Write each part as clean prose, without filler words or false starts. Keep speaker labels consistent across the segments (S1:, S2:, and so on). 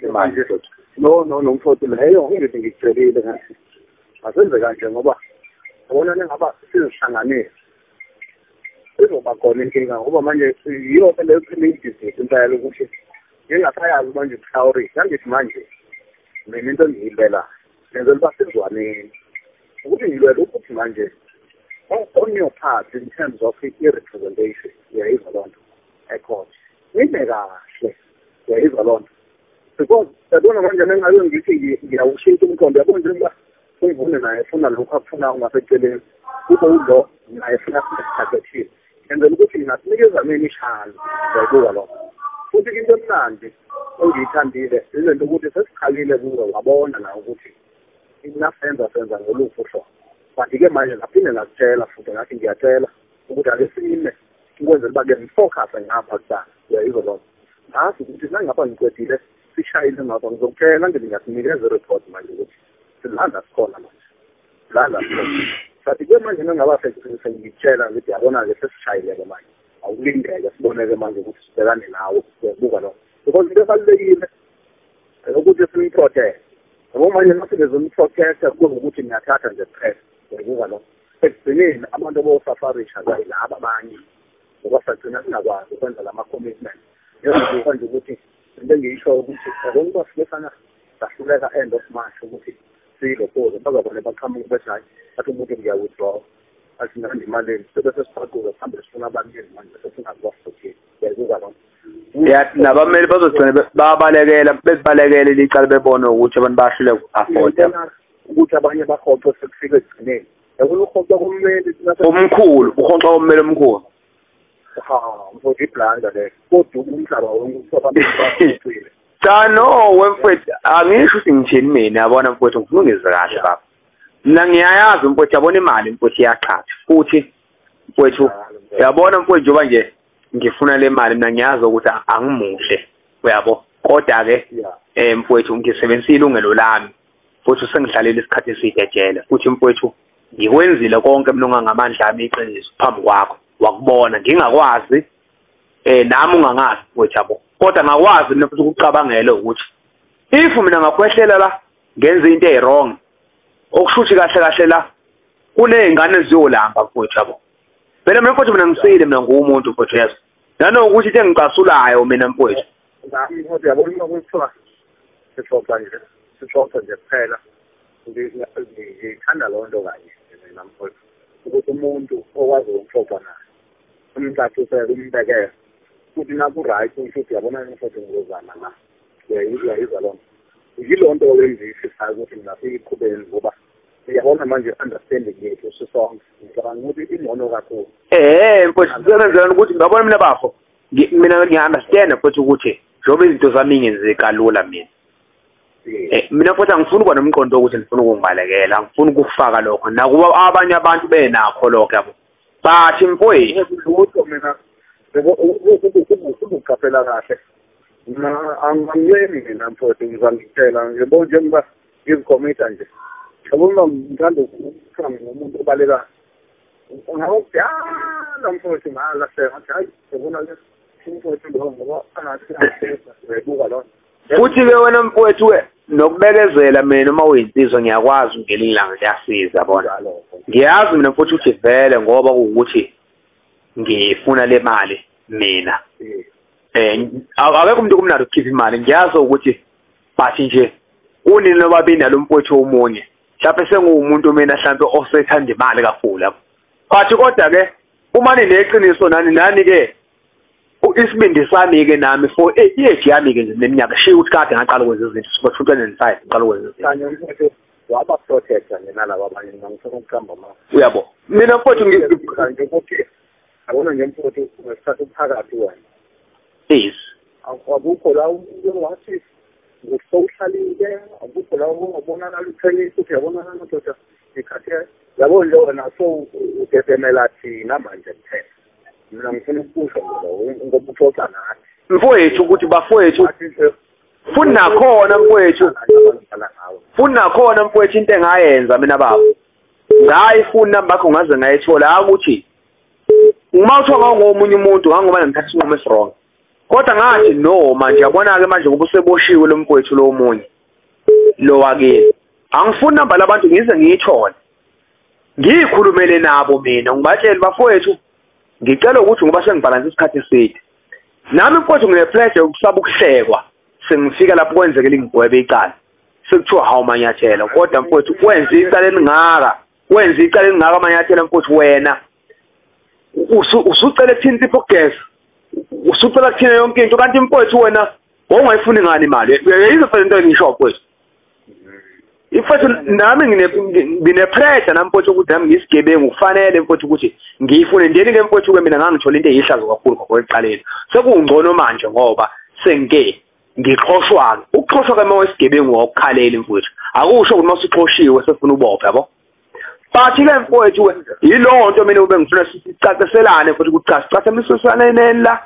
S1: Imali mfowethu.
S2: No mfowethu, leyo ngithi ngikutshelile ngathi asenze kanje ngoba yabona nengaba sizihlanganise izoba khona inkinga, ngoba manje yiyo leyo phela ibhizinisi impela ukuthi ngingasayazi manje ukuhlawurisa. Angithi manje mina into engiyilwela ngenzela uba sizwaneni, ukuthi ngilwela ukuthi manje on your part in terms of i-representation, uyayizwa loo nto ecourt, nime kahle, uyayizwa loo nto, because yabona manje mengabe ngithi ngiyawushintsha umqondo, yabona njengoba ungivune naye efuna lokhu akufunayo ngaseceleni, kube ulo naye efuna isikhathi ethile, ngenzela ukuthi ngingasinikeza mina ishalo, uyayibuka loo. Futhi into emnandi engiyithandile ilento ukuthi sesiqalile kuwe, wabona nawe ukuthi nasenza senza ngoluphi uhlobo. But-ke manje ngaphinde ngakutshela futhi ngathi ngiyatshela ukuthi ake sime ukwenzela uba-ke ngifocuse ngapha kuqala, uyayizwa loo nto. Ngazi ukuthi nangapha ngiqedile sishayile ngapha, ngizokutshela ngithi ngiyasinikeza i-report manje ukuthi silanda sikhona manje, silanda sikhona. But-ke manje nangaba sengikutshela ngithi yabona-ke sesishayile-ke manje, awulindeke siboneke manje ukuthi sibhekane nawe, uyabuka loo. Because into ebalulekile ukuthi siyiprotect, ngoba manje nasingezomprotecta kuzokuthi ngiyathatha nje kuphela, uyabuka loo. Ekugcineni abantu abosafarisha kayilaba abanye, ngoba sagcina singakwazi ukwenza lama-commitment. Njengoba nje ukuthi into engiyisho ukuthi yabona uba sike sana sahluleka end of March ukuthi siyilokhoze, bazobona baqhamuka bethi hayi, athi umuntu ngiya-withdraw, athi ngihamba imali eni, sebe sesiqhaquza sihambe sifuna abameli manje sesingazi uyayibuka loo.
S1: Ya, nabameli bazogcina babalekela, bebalekele licala bebone ukuthi abantu bahluleka uku-afforda.
S2: Ukuthi abanye bahoxe sekufika ekugcineni. Yabona uhoxa kommeli
S1: omkhulu, uhoxa kommeli omkhulu.
S2: Ha, mfowethu iblanda le. Kodwa umhlaba wonke usobantu bahoxile.
S1: Cha no, wemfowethu, angisho ukuthi ngithini mina, yabona mfowethu, ngifuna ungizwe kahle baba. Mina ngiyayazi mfowethu, yabona imali mfowethu iyaqhatha. Futhi mfowethu, yabona mfowethu njengoba nje ngifuna le mali mina ngiyazi ukuthi angimuhle, uyabo. Kodwa-ke mfowethu ngisebenzisa ilungelo lami, futhi sengihlalele isikhathi eside ejele, futhi mfowethu ngikwenzile konke mina ongangamandla ami iqiniso phambi kwakho, wakubona ngingakwazi nami ungangazi mfowethu, yabo. Kodwa ngakwazi mina futhi ukucabangela ukuthi if mina ngakhwehlela la ngenza into eyi-wrong, okusho ukuthi kahle kahle la kuney'ngane eziyolamba mfowethu, yabo. Phela mina mfowethu mina ngisile, mina nguwumuntu mfowethu, yazi. Nanokuthi into engicasulayo mina mfowethu.
S2: Mfowethu yabona uma kuthiwa sixoxa nje, sixoxa nje kuphela, ngithanda loo nto kanye mina mfowethu, ukuthi umuntu okwazi ukuxoxa naye umcacisele, umbekele, futhi naku-right usho ukuthi yabona mfowethu ngizozama la, uyayizwa loo nto. Yiloo nto engiyifisayo ukuthi mina siyiqhubeni, ngoba uyabona manje understanding yethu sisonke, ngicabanga ukuthi ingcono kakhulu.
S1: Mfowethu sisebenzela ukuthi ngiyabona mina bafo, mina ngiya-understand futhi ukuthi njengoba izinto zami ngenzeka kalula mina. Mina futhi angifuni ukuba nomqondo wokuthi ngifuna ukungibalekela, angifuni ukufaka lokho nakuba abanye abantu benakho lokho, yabo. But mfowethu
S2: lutho mina ubuqaphela kahle. Mina angiyeni mina mfowethu, ngizangitshela ngibona njengoba ngizikhomita nje. Yabona ngithanda ukukhuluma ngomuntu obalekayo. Ngawukudala mfowethu ngalahleka ngathi hayi yabona le mfowethu lo ngoba angathi uyayibuka loo.
S1: Futhi-ke wena mfowethu nokubekezela mina uma uyinsizwa ngiyakwazi ngelinye ilanga liyasiza, yabona. Ngiyazi mina mfowethu ukuthi vele ngoba kuwukuthi ngifuna le mali mina. Akekho umuntu okumnandi ukukhipha imali, ngiyazi ukuthi but nje unini nobabili nalo mfowethu omunye mhlawumbe senguwumuntu mina mhlawumbe osethanda imali kakhulu lapho. But kodwa-ke uma nineqiniso nani nani-ke isibindi sami-ke nami for i-age yami-ke nje neminyaka shiya ukuthi kade ngaqala ukwenza izinto suka 2005 ngiqala ukwenza izinto.
S2: Kanye mfowethu waba-protecta nje nalaba abanye, mina ngifuna ukuqamba amanga.
S1: Uyabo mina mfowethu
S2: nje ukuthi yabona nje mfowethu ngesikhathi uphakathi wena.
S1: Yes.
S2: Akukho la wathi usowuhlalile, akukho la ungabonakala uthenisa ukuthi yabona madoda ngikhathele. Yabo nje wena so udetemela thina manje kuphela. Mina ngifuna ukusho nje ngoba uxoxa nathi.
S1: Mfowethu ukuthi bafowethu futhi nakhona mfowethu, futhi nakhona mfowethu into engayenza mina baba. Ngayifuna inamba yakho ngaze ngayithola ukuthi uma uthiwa ngangomunye umuntu ngangoba ngithatha isinqumo esi-wrong. Kodwa ngathi no manje yabona-ke manje ngoba useboshiwe lo mfowethu lo omunye lo wakini, angifuni namba labantu ngize ngiyithole ngiyikhulumele nabo mina ngibatshele bafowethu ngicela ukuthi ngoba sengibhalanse isikhathi eside nami mfowethu ngine-pressure yokusaba ukuhlekwa sengifika lapho kwenzekile ngigwebe icala sekuthiwa hawu Manyathela kodwa mfowethu wenze icala elingaka wenze icala elingaka Manyathela mfowethu wena usucela kuthina insipho okugeza usucela kuthina yonke into kanti mfowethu wena wawungayifuni ngani imali uyayizwa phela into engisho mfowethu. Mfowethu nami ngine-pressure nami mfowethu ukuthi nami ngiyisigebengu kufanele mfowethu ukuthi ngiyifune ndeni-ke mfowethu-ke mina ngangithola into eyihlazo kakhulu ngokwekuqaleni sekungcono manje ngoba sengike ngixoshwa-ke ukuxoshwa-ke uma wesigebengu awukukhaleli mfowethu akusho ukuthi uma usuxoshiwe sefuna ubophe yabo. But-ke mfowethu yilowo nto mina ube ngifuna sicaciselane futhi ukuthi cha sicaciselane la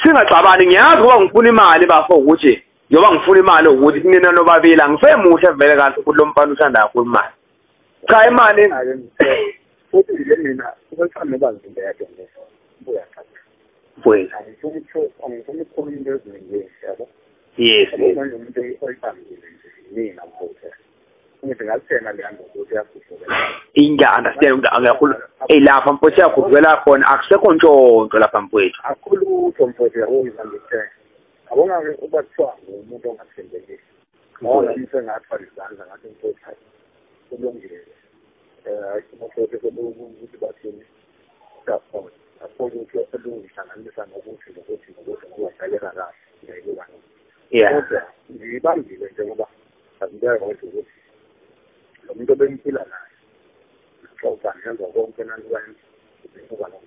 S1: singaxabani. Ngiyazi ngoba ngifuna imali bafo ukuthi njengoba ngifuna imali ukuthi kunina nobabili angisemuhle vele kahle ukuthi lo mfana uthanda kakhulu imali. Cha imali
S2: futhi nje mina ukuthanda noba ngibeke nje buya cha
S1: mfowethu
S2: angifuni ukukhuluma into eziningi yabo.
S1: Yes
S2: manje umuntu oyibambile nje mina mfowethu ngithi ngathenga le nto ukuthi yakhuphuka
S1: inga-understand angiyakhuluma lapha mfowethu yakhuphukela khona akusekho ntshontsho lapha mfowethu
S2: akhulutho mfowethu yabo ngithenga yabona-ke uba kuthiwa ngumuntu ongathembekile ngoba nami sengathwala izandla ngathi mfowethu hayi kulungile mfowethu ukuthi bathini siyafona akhona ukuthi elungihlanganisa nokuthi nokuthi nokuthi ngoba dlaleka kahle ngiyayibuka. Kodwa ngiyibambile njengoba angibeka kodwa ukuthi lo muntu obengiphila naye xoxa ngenza konke nalukwenza ngibuka lo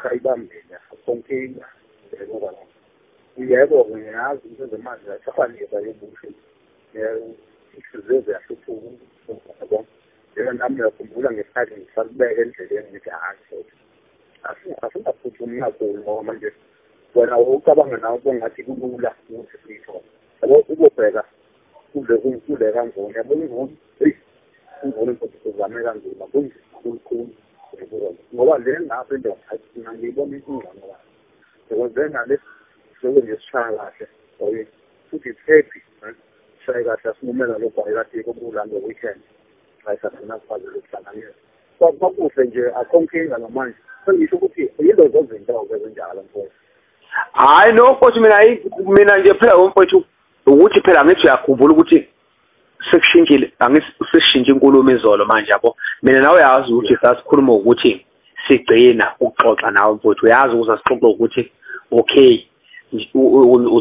S2: sayibambile akukho nkinga ngibuka lo. Yebo ngiyazi into zemali ziyachafanisa yobusho inhliziyo ziyahluphuka yabo. Njenga nami ngiyakhumbula ngesikhathi ngisakubeka endleleni ngithi hhayi futhi asingaphuthumi kakhulu ngoba manje wena ucabanga nawe ubongathi kulula ukuthi siyithole yabo ubobheka kuze kule kanzona yabo imvuno eyi imvuno mfowethu sizame kanzima kunzima kulukhulu ngoba le ngapha indoda mina ngiyibona ingcono kahle because le ngale sizobe nje sishaya kahle oye futhi it's happy sishaye kahle asinqumela lo bhayi kade kokulanda weekend ayisagcina sikwazi ukuhlanganisa kwakuhle nje akho nkinga namanje sengisho ukuthi yilezo zinto-ke ezinjalo mfowethu.
S1: Hhayi no mfowethu mina nje phela mfowethu ukuthi phela angithi uyakhumbula ukuthi sekushintshile angithi sesishintshe inkulumo izolo manje yabo. Mina nawe uyazi ukuthi sasikhuluma ukuthi sigcina ukuxoxa nawe mfowethu uyazi ukuthi asixoxe ukuthi okay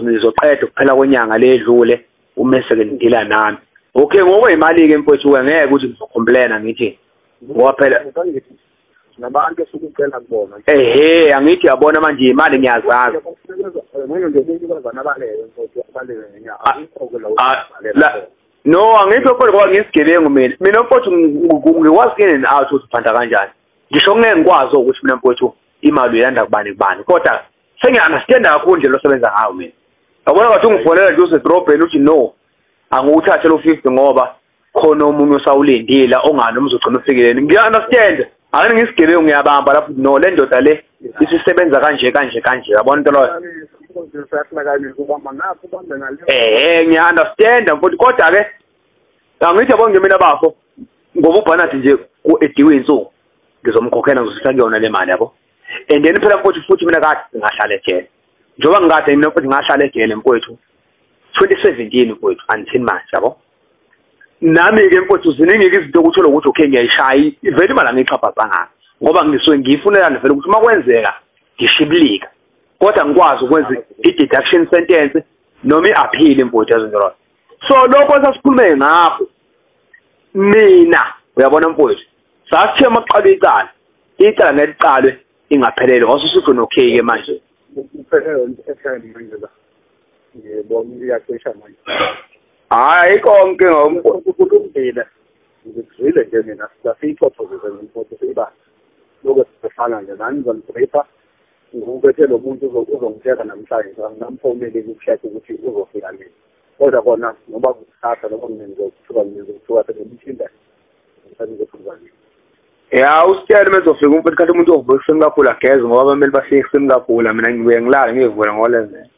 S1: nizoqeda kuphela kwenyanga ledlule umese-ke nidila nami okay ngoba imali-ke mfowethu ngeke ukuthi ngizocomplaina ngithi ngoba phela
S2: nabantu esukucela kubona
S1: ehe angithi yabona manje imali ngiyazazi no angithi mfowethu ngoba ngiyisigebengu mina mfowethu ngikwazi in and out ukuthi uphanda kanjani ngisho ngeke ngikwazi ukuthi mina mfowethu imali uyilanda kubani kubani kodwa sengiya-understanda kakhulu nje losebenza ngayo mina yabona kathi ungifonela nje usedrobheni uthi no angiwuthathe lo 50 ngoba khona omunye osawulindile ongani umzogcina ufikile ngiya-understand angeke ngisigebengu ngiyabamba lapho no le ndoda le isisebenza kanje kanje kanje yabona into loyo ngiya-understand mfowethu kodwa-ke angithi yabona nje mina bafo ngoba uBernard nje ku-ediwe insuku ngizomkhokhela ngizositha kuyona le mali yabo. And then phela mfowethu futhi mina kade ngahlala ejele njengoba ngikade mina mfowethu ngahlala ejele mfowethu 2017 mfowethu until manje yabo. Nami-ke mfowethu ziningi-ke izinto okuthola ukuthi okay ngiyayishaya vele imali angiyixhaphazanga ngoba ngisuke ngiyifunelana vele ukuthi uma kwenzeka ngishibilika kodwa ngikwazi ukwenza i-deduction sentence noma i-appeal mfowethu yazinto. So lokho esasikhulume ngakho mina uyabona mfowethu sasithe uma kuqalwe icala icala ngeke liqalwe ingaphelele ngoba usugcina okay-ke manje
S2: manje la ngiyibona iyacisha manje.
S1: Hhayi konke
S2: kulungile ngikuzwile nje mina sasiyixoxozise mfowethu siba lokho sifana nje nani ngizonibrifa ngikubethe lo muntu uzongitshela namhlanje ngamfonele ukucheck ukuthi uzofika nini kodwa kona ngoba kusasa noma mina ngizothuka ngizothuka sengimthinta ngisazokuza nini.
S1: Ya usitshele mezofika umfowethu, kanti umuntu ovuka ekuseni kakhulu ageze, ngoba bamele bafike ekuseni kakhulu. Mina ngibuye ngilale ngivule ngo-11.